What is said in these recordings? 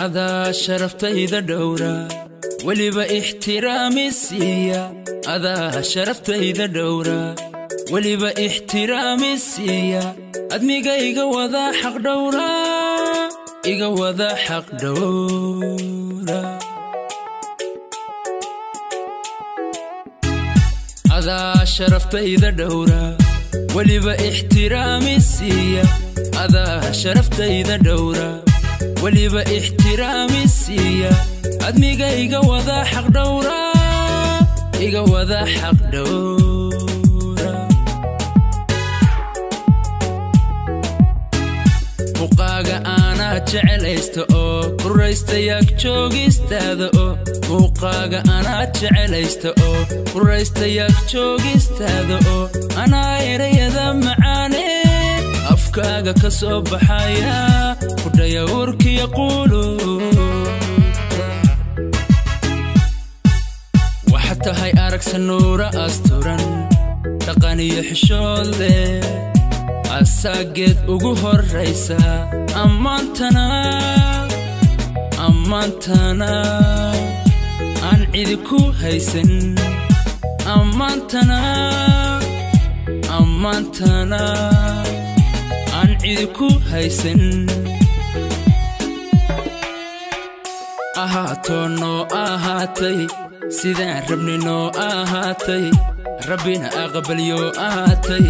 Adaa sharaftayda dhowra, weliba ixtiraami siiya. Adaa sharaftayda dhowra, weliba ixtiraami siiya. Admiga iga wada xaq dhowra, iga wada xaq dhowra. Adaa sharaftayda dhowra, weliba ixtiraami siiya. Adaa sharaftayda dhowra, weliba ixtiraami siiya. Admiga iga wada xaq dhowra, iga wada xaq dhowra. Muuqaaga aanaa jecelaysta oo kuraysta yaag joogistaada oo, muuqaaga anaa jecelaysta oo kuraysta yaag joogistaada oo, anaa erayada macaane afkaaga ka soo baxaya kudhaya urkiya quuluubta. Waxa tahay aragsa nuura asturan, dhaqan iyo xishood leh, asaageed ugu horraysa. Ammaantana, ammaantana aan cidi ku haysan. Ammaantana, ammaantana aan cidi ku haysan. Ahaatoo noo ahaatay sidaan rabni noo ahaatay, Rabbina aqbalyo ahaatay.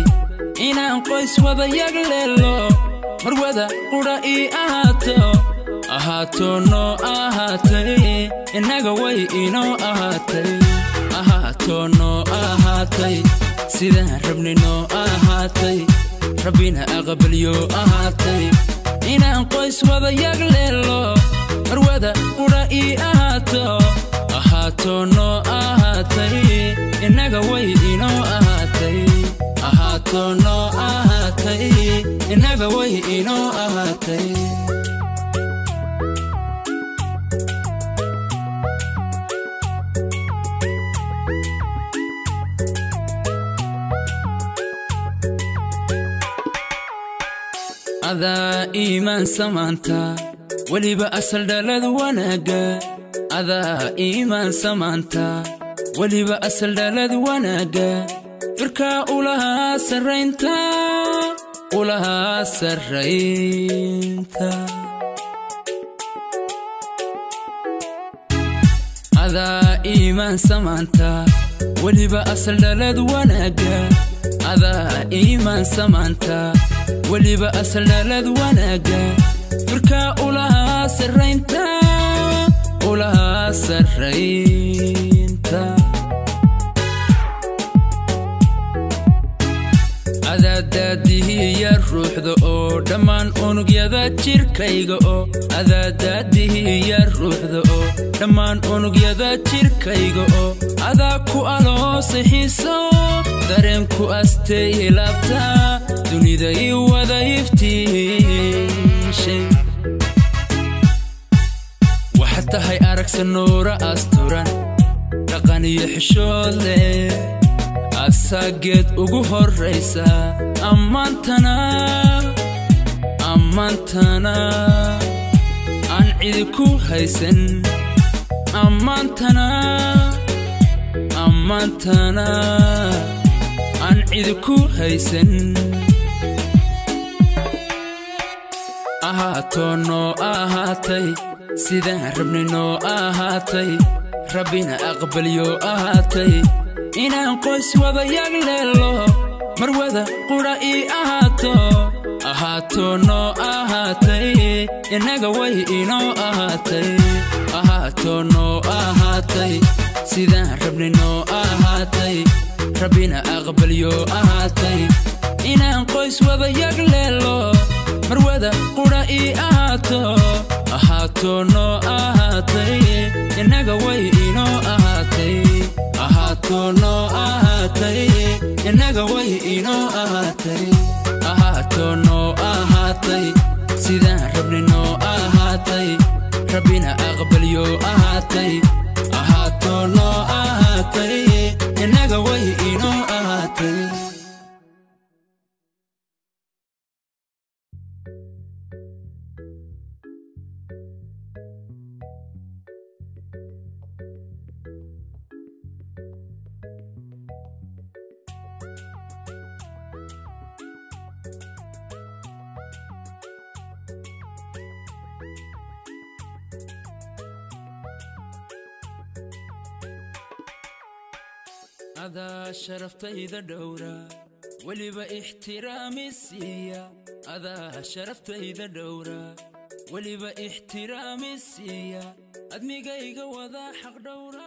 Inaan qoys wada yagleelo, marwada qudha ii ahaato. Ahaatoo noo ahaatay, innaga way inoo ahaatay. Ahaatoo noo ahaatay sidaan rabni noo ahaatay, Rabbina aqbalyo ahaatay. Inaan qoys wada yagleelo, marwada qudha ii ahaato. Ahaatoo noo ahaatay, innaga way inoo ahaatay. Ahaatoo noo ahaatay, innaga way inoo ahaatay. Adaa iimaan samaanta, weliba asal dhalad wanaagga. Adaa iimaan samaanta, weliba asal dhalad wanaagga. Firkaa ulahaa sarraynta, ulahaa sarraynta. Adaa iimaan samaanta, weliba asal dhalad wanaagga. Adaa iimaan samaanta, weliba asal dhalad wanaagga. Firkaa ulahaa sarraynta, ulahaa sarraynta. Adaadaadihiya ruuxda oo dhammaan unugyada jirkayga oo, adaadaadihiya ruuxda oo dhammaan unugyada jirkayga oo, adaa ku aloosay xiiso dareenku asteeye laabta, dunida ii wada iftiishay. Waxa tahay aragsa nuura asturan, dhaqan iyo xishood leh, asaageed ugu horraysa. Ammaantana, ammaantana aan cidi ku haysan. Ammaantana, ammaantana aan cidi ku haysan. Ahaatoo noo ahaatay sidaan rabni noo ahaatay, Rabbina aqbalyo ahaatay. Inaan qoys wada yagleelo, marwada qudha ii ahaato. Ahaatoo noo ahaatay, innaga way inoo ahaatay. Ahaatoo noo ahaatay sidaan rabni noo ahaatay, Rabbina aqbalyo ahaatay. Inaan qoys wada yagleelo, marwada qudha ii ahaato. Ahaatoo noo ahaatay, innaga way inoo ahaatay. Ahaatoo noo ahaatay, innaga way inoo ahaatay. Ahaatoo noo ahaatay sidaan rabni noo ahaatay, Rabbina aqbalyo ahaatay. Ahaatoo noo ahaatay, innaga way inoo ahaatay. Adaa sharaftayda dhowra, weliba ixtiraami siiya. Adaa sharaftayda dhowra, weliba ixtiraami siiya. Admigayga wadaa xaq dhowra.